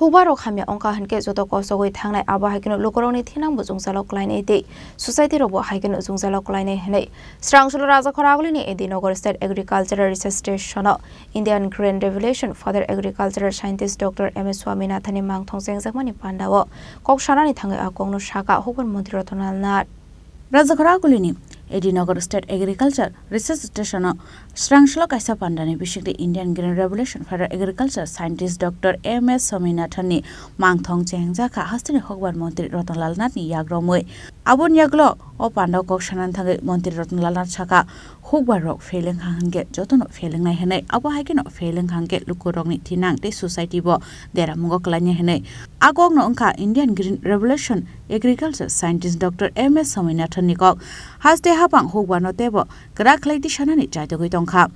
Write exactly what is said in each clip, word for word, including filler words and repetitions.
Bubairok hamya wngkha hinkhe joto kosogwi thangnai, abo hai kheno lukurokni thinangbo jwngjalo klainai tei society rokbo hai kheno jwngjalo klainai hwnwi Srangsulo Rajakhor Agulini A D Nagar State Agricultural Research Station-o Indian Green Revolution Father Agricultural Scientist Doctor M S Swaminathan-ni mangthong chengjakmani pandao kok sanani thangwi a kokno sakha hukbar montri Ratanlal Nath. Rajakhor Agulini A D Nagar State Agriculture Research Station-o Srangsulo kaisa pandani bisingtwi Indian Green Revolution Father Agriculture Scientist Doctor M S Swaminathan-ni mangthong chengjakha hasteni hukbar montri Ratanlal Nath-ni yagromwi. Aboni yagulo o pandao kok sanani thangwi montri Ratanlal Nath sakha, hukbar rok fail wngkha hinkhe jotono fail wngnai hwnwi, abo hai kheno fail wngkha hinkhe lukurokni thinang tei society bo deramungo klainai hwnwi. A kokno wngkha Indian Green Revolution Agriculture Scientist Doctor M S Swaminathan-ni kok. Haste haphang hukbarno teibo kwrak khlai tisanani chaitogwi tongkha.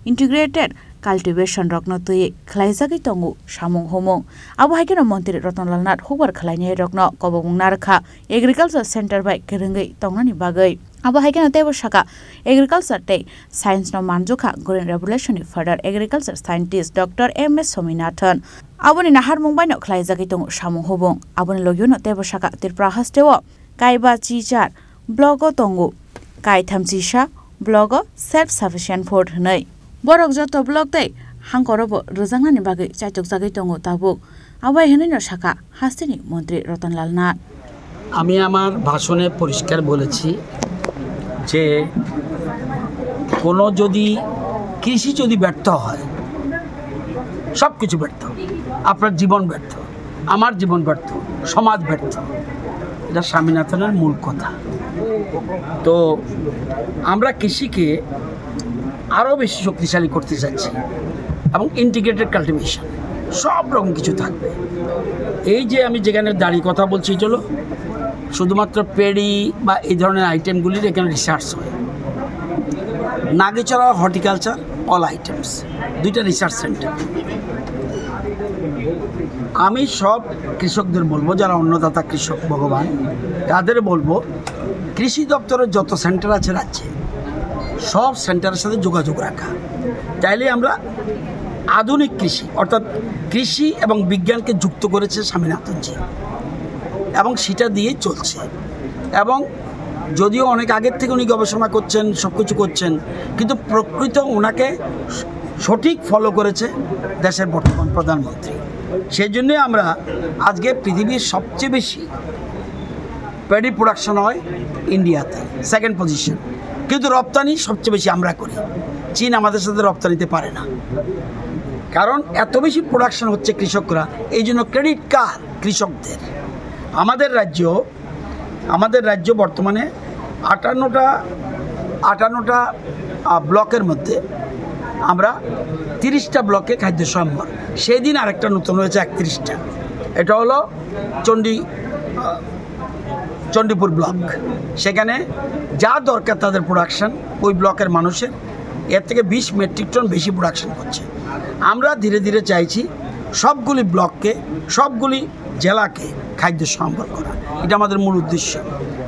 Integrated cultivation rokno twiwi khlaijagwi tongo samung humung. Abo hai kheno montri Ratanlal Nath hukbar khlainai rokno kobokmung narwkha agriculture center bai kwrwngwi tongnani bagwi. Abo hai kheno teibo sakha, agriculture tei science no manjukha Green Revolution ni father agriculture scientist Doctor M S Swaminathan. Aboni naharmung baino khlaijagwi tongo samung hubung. Aboni logio no teibo sakha, Tripura hasteo Kaibachichar block o tongo, kaitham chisa block o self sufficient food hwnwi. Borok joto block tei hangkoro bo rwjaknani bagwi chaitokjagwi tongo tabuk. Abo hai hwnwi no sakha hasteni montri Ratanlal Nath. আমি আমার ভাষণে পরিষ্কার বলেছি যে কোনো যদি কৃষি যদি ব্যর্থ হয়, সব কিছু ব্যর্থ, আপনার জীবন ব্যর্থ, আমার জীবন ব্যর্থ, সমাজ ব্যর্থ। এটা স্বামীনাথনের মূল কথা। তো আমরা কৃষিকে আরও বেশি শক্তিশালী করতে চাচ্ছি এবং ইন্টিগ্রেটেড কাল্টিভেশন, সব রকম কিছু থাকবে। এই যে আমি যেখানে দাঁড়িয়ে কথা বলছি, এটা হলো শুধুমাত্র পেডি বা এই ধরনের আইটেমগুলির এখানে রিসার্চ হয়। নাগেচড়া হর্টিকালচার, অল আইটেমস, দুইটা রিসার্চ সেন্টার। আমি সব কৃষকদের বলবো, যারা অন্নদাতা কৃষক ভগবান, তাদের বলবো, কৃষি দপ্তরের যত সেন্টার আছে রাজ্যে, সব সেন্টারের সাথে যোগাযোগ রাখা। তাইলে আমরা আধুনিক কৃষি, অর্থাৎ কৃষি এবং বিজ্ঞানকে যুক্ত করেছে স্বামীনাথনজি, এবং সেটা দিয়েই চলছে। এবং যদিও অনেক আগের থেকে উনি গবেষণা করছেন, সব কিছু করছেন, কিন্তু প্রকৃত ওনাকে সঠিক ফলো করেছে দেশের বর্তমান প্রধানমন্ত্রী। সেই জন্যই আমরা আজকে পৃথিবীর সবচেয়ে বেশি প্যাডি প্রোডাকশন হয় ইন্ডিয়াতে, সেকেন্ড পজিশন, কিন্তু রপ্তানি সবচেয়ে বেশি আমরা করি। চীন আমাদের সাথে রপ্তানিতে পারে না, কারণ এত বেশি প্রোডাকশন হচ্ছে কৃষকরা, এই জন্য ক্রেডিট কার? কৃষকদের। আমাদের রাজ্য আমাদের রাজ্য বর্তমানে আটান্নটা আটান্নটা ব্লকের মধ্যে আমরা তিরিশটা ব্লকে খাদ্য সম্ভার। সেই দিন আরেকটা নতুন হয়েছে একত্রিশটা। এটা হলো চণ্ডী আহ, চণ্ডীপুর ব্লক। সেখানে যা দরকার তাদের প্রোডাকশন, ওই ব্লকের মানুষের এর থেকে বিশ মেট্রিক টন বেশি প্রোডাকশন করছে। আমরা ধীরে ধীরে চাইছি সবগুলি ব্লককে, সবগুলি জেলাকে খাদ্য সম্ভার করা, এটা আমাদের মূল উদ্দেশ্য।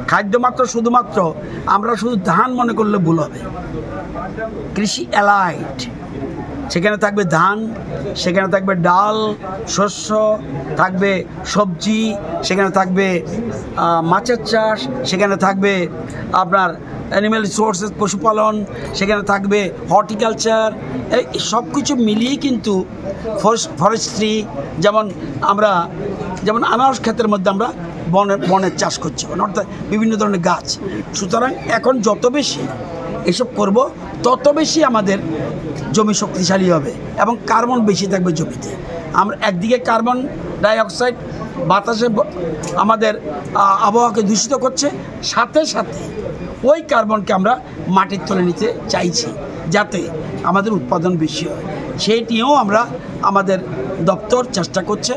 খাদ্য মাত্র, শুধুমাত্র আমরা শুধু ধান মনে করলে ভুল হবে। কৃষি অ্যালাইড, সেখানে থাকবে ধান, সেখানে থাকবে ডাল, শস্য, থাকবে সবজি, সেখানে থাকবে আহ, মাছের চাষ, সেখানে থাকবে আপনার অ্যানিম্যাল রিসোর্সেস, পশুপালন, সেখানে থাকবে হর্টিকালচার। এই সব কিছু মিলিয়ে কিন্তু ফরেস্ট ফরেস্ট্রি, যেমন আমরা যেমন আনারস ক্ষেতের মধ্যে আমরা বনের বনের চাষ করছি, মানে অর্থাৎ বিভিন্ন ধরনের গাছ। সুতরাং এখন যত বেশি এসব করব, তত বেশি আমাদের জমি শক্তিশালী হবে এবং কার্বন বেশি থাকবে জমিতে। আমরা একদিকে কার্বন ডাই অক্সাইড বাতাসে ব- আমাদের আহ, আবহাওয়াকে দূষিত করছে, সাথে সাথে ওই কার্বনকে আমরা মাটির তলে নিতে চাইছি, যাতে আমাদের উৎপাদন বেশি হয়। সেইটিও আমরা আমাদের দপ্তর চেষ্টা করছে।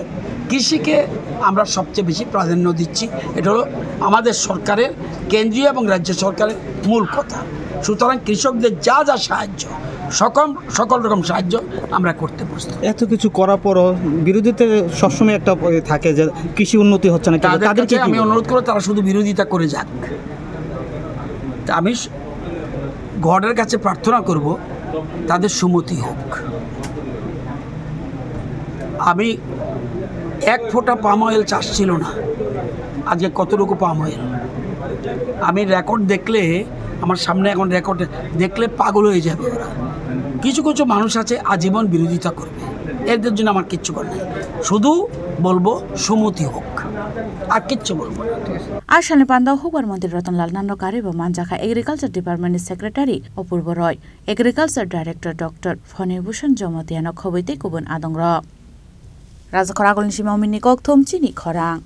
কৃষিকে আমরা সবচেয়ে বেশি প্রাধান্য দিচ্ছি, এটা হলো আমাদের সরকারের, কেন্দ্রীয় এবং রাজ্য সরকারের মূল কথা। সুতরাং কৃষকদের যা যা সাহায্য, সকল সকল রকম সাহায্য আমরা করতে প্রস্তুত। এত কিছু করার পরও বিরোধীদের সবসময় একটা, এ, থাকে যে কৃষি উন্নতি হচ্ছে না, কিন্তু তাদের তাদের কাছে কি আমি বলবো? অনুরোধ করবো, তারা শুধু বিরোধিতা করে যাক। তা আমি স- গডের কাছে প্রার্থনা করব, তাদের সুমতি হোক। আমি এক ফোঁটা পাম অয়েল চাষ ছিল না, আজকে কতটুকু পাম অয়েল। আমি রেকর্ড দেখলে, আমার সামনে এখন রেকর্ড দেখলে পাগল হয়ে যাবে ওরা। কিছু কিছু মানুষ আছে আজীবন বিরোধিতা করবে, এদের জন্য আমার কিচ্ছু করার নেই। শুধু বলবো সুমতি হোক, আর কিচ্ছু বলবো না। A salni panda hukbar montri Ratan Lal Nando Kari bo manjakha Agriculture Department ni Secretary Opurbo Roy, Agriculture Director Doctor Phani Bhushan Jomotiano khobwi tei kubun adongrok. Rajakhor Agulni Simamini Kokthum chini khorang.